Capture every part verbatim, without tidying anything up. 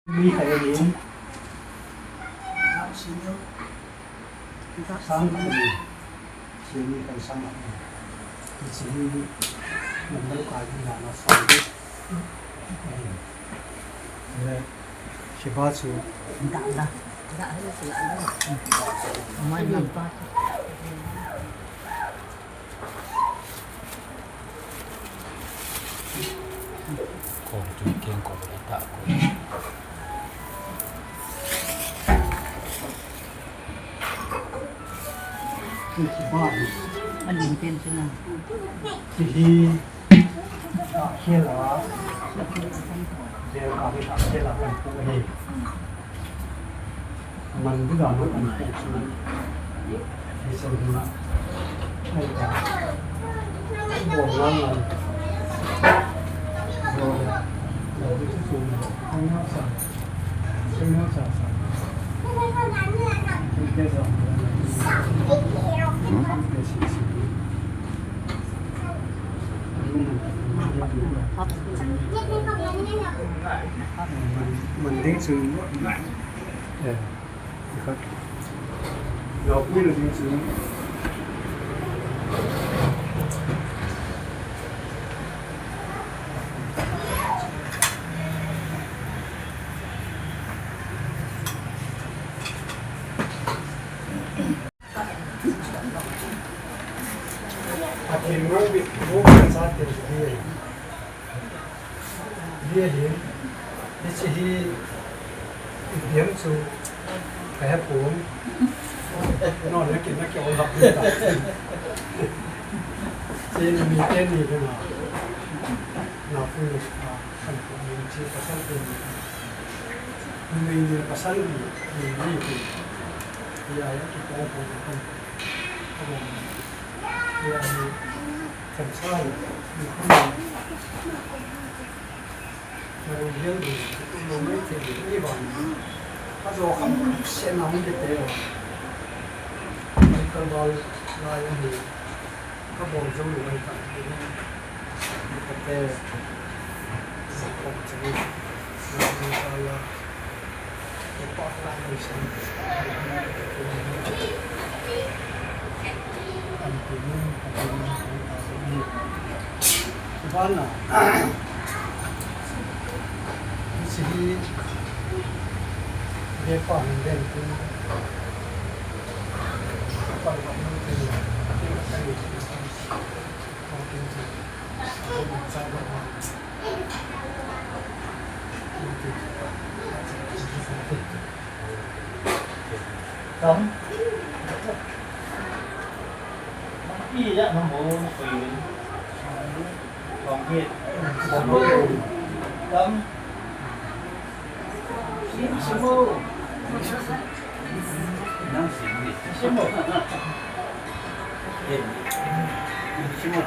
Mi khat ahi. Sang khat ahi. Sini khat sang khat ahi. Hiche hi number khat hi lana sang khat ahi. Hiche ba chu. Da, da. Da, da, da. Mai number. Kong chu keng kong le ta kong. Ani ten chu na. Hiche hi, ah, khel a. Khel a, khel a kan pu hi. Man ding a man an pu chu. Hi san ding a. Ai ta. Bol ngal ngal. Bol ngal. Bol ding chu chu. Ai ngal sa. Ai ngal sa sa. Ai ke sa. Ai ke si si. Man, man ding chu. Eh. Hi ahin, hiche hi ipi ham chu kahe pon. No, naki, naki ol hap ta. Hiche ni teni hi na. Napu ni, ah, kan pu ni hiche pasal teni. Numei ni pasal ni, ni, ni, ni. Hiya, hiya, kipu pu ni kan. Hiya, ni. Kan sa hi, ni kum ni. Na ru hial ni, kum lo mai te ni, ni ba ni. Ka jo kham se na hung ke te lo. Mai ka bol lai ni. Ka bol jo lo mai ta ni. Ni ka te. Sa ko che ni. Na ni sa la. Tam. Pi ya na mo na ko yin. Tam. Sim, sim mo. Nang sim ni. Sim mo. Eh, sim mo.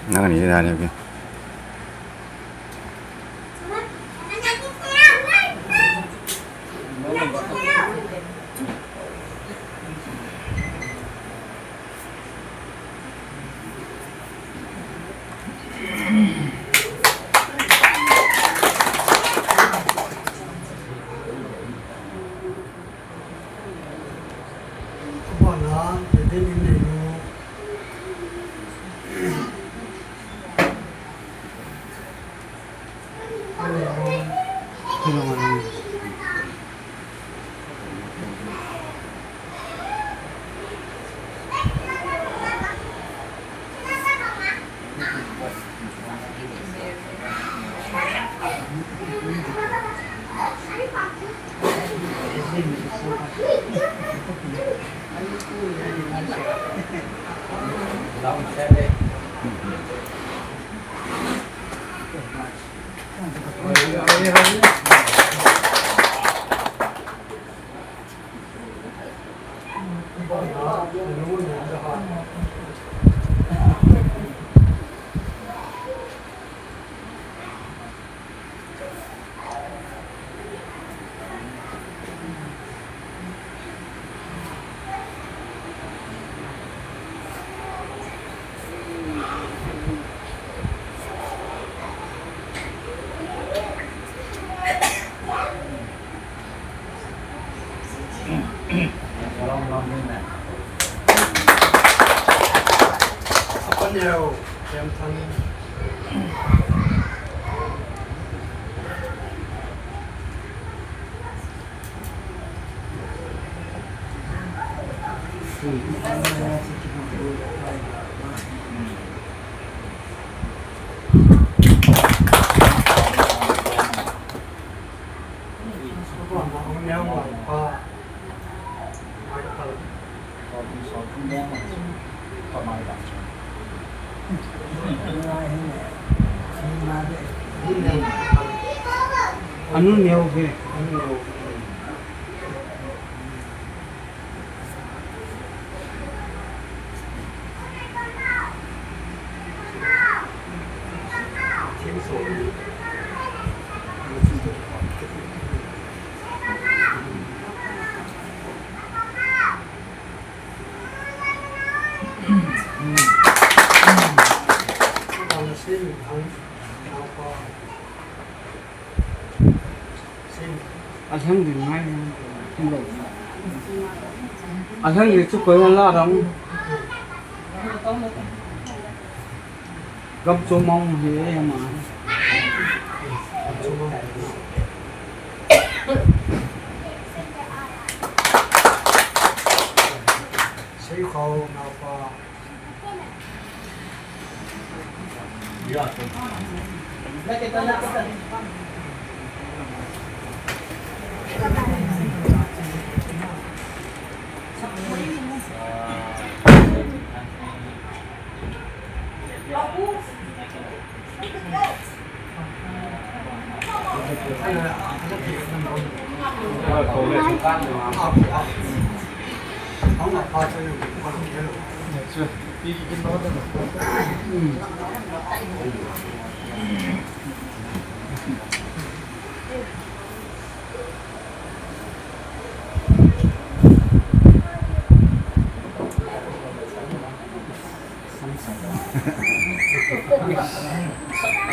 Nang ni na ni. Anu neo he. Alheng ding ngai. Alheng ding chu koi la rang. Gam chu mong hi ma. Sei khau na pa.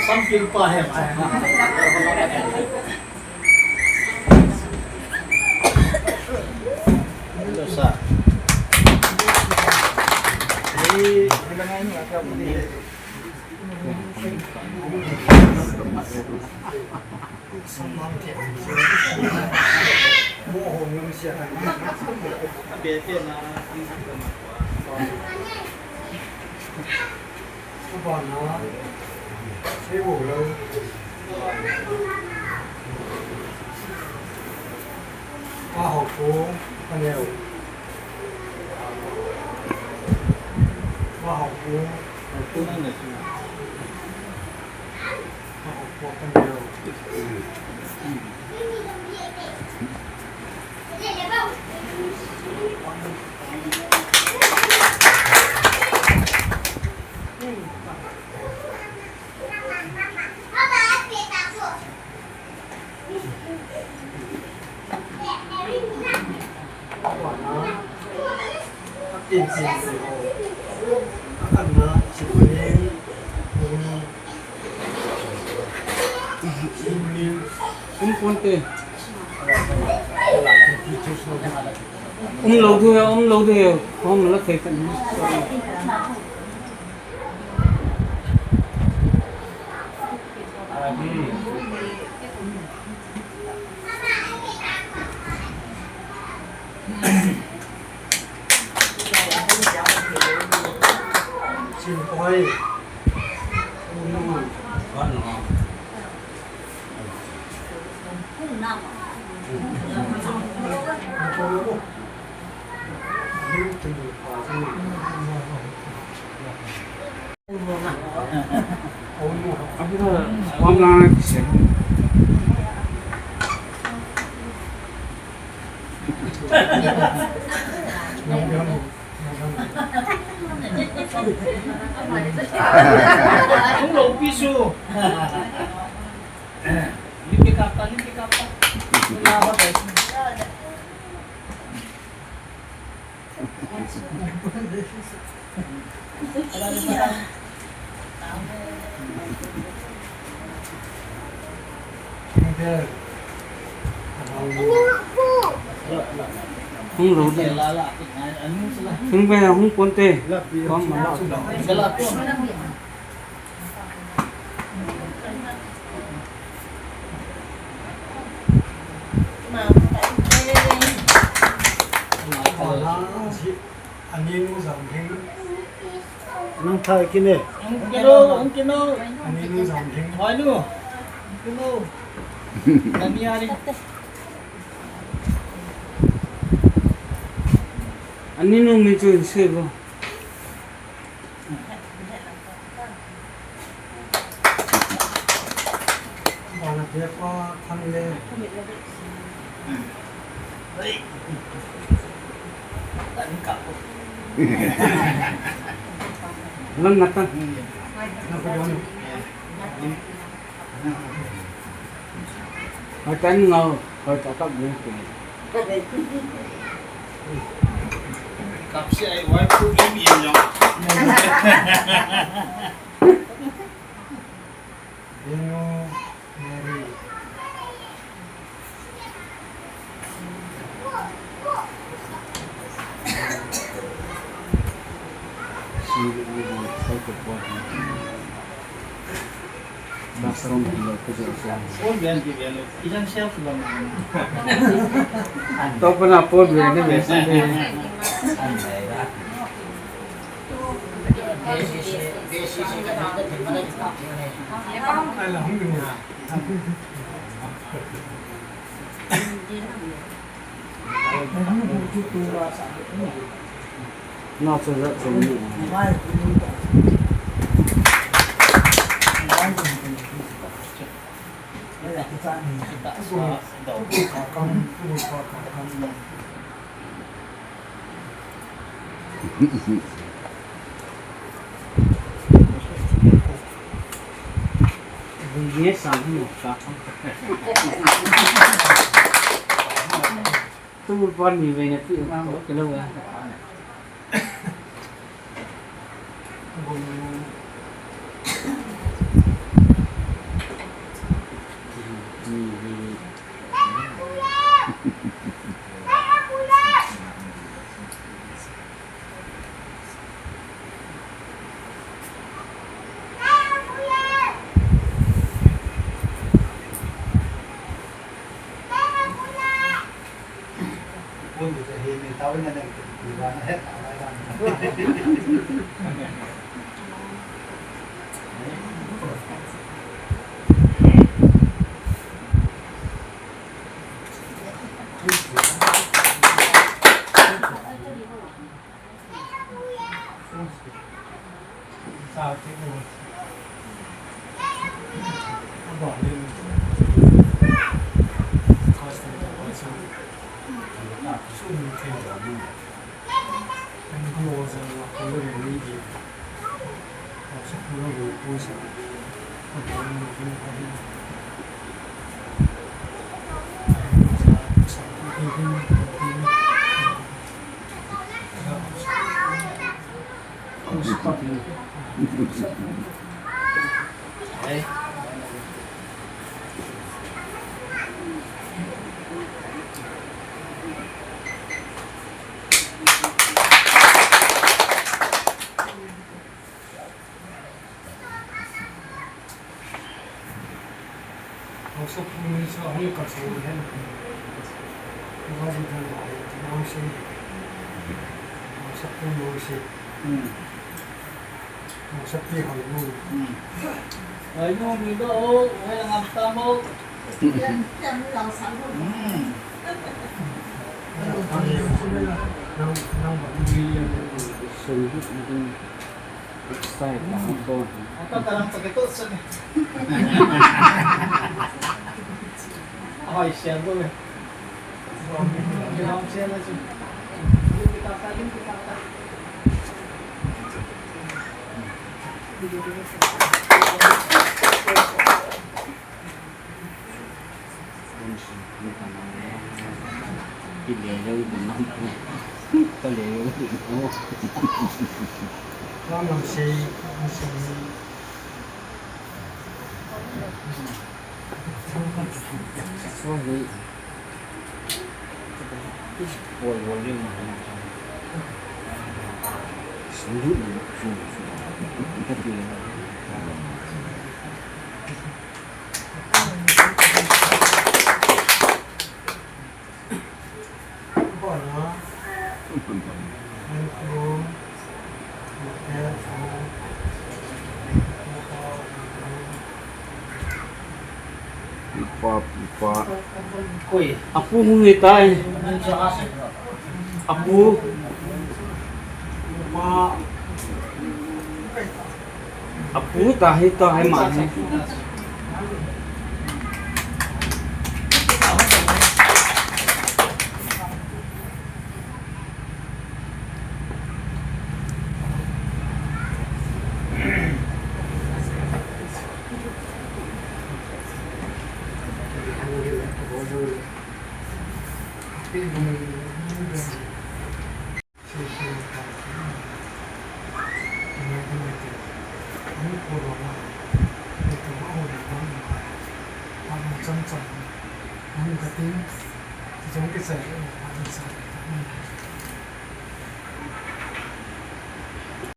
Sam pil pa he. Sa. Ni, ni lang ai ni ka ni. Um ponte. Um lou diu, um lou diu. Hom la thei tan. Hung lou pi su. Limpi kap ta, limpi kap ta. Hung lou de. Hung be, hung ponte. Kom ma la. Aninu Jamhing. Nang thai kine. Ang kino, ang kino. Aninu Jamhing. Hoinu. Ang kino. Nani ari. Aninu min chu sebo. Lang ngata. Hoi tan ngau, hoi ta tak ni. Kap si ai wai pu im im jong. Inu Mary. Toh pana pon ve ne ve sa ne. Ipa, ipa. Apu hung hitai. Apu. Apu ta hi ta hi ma hi.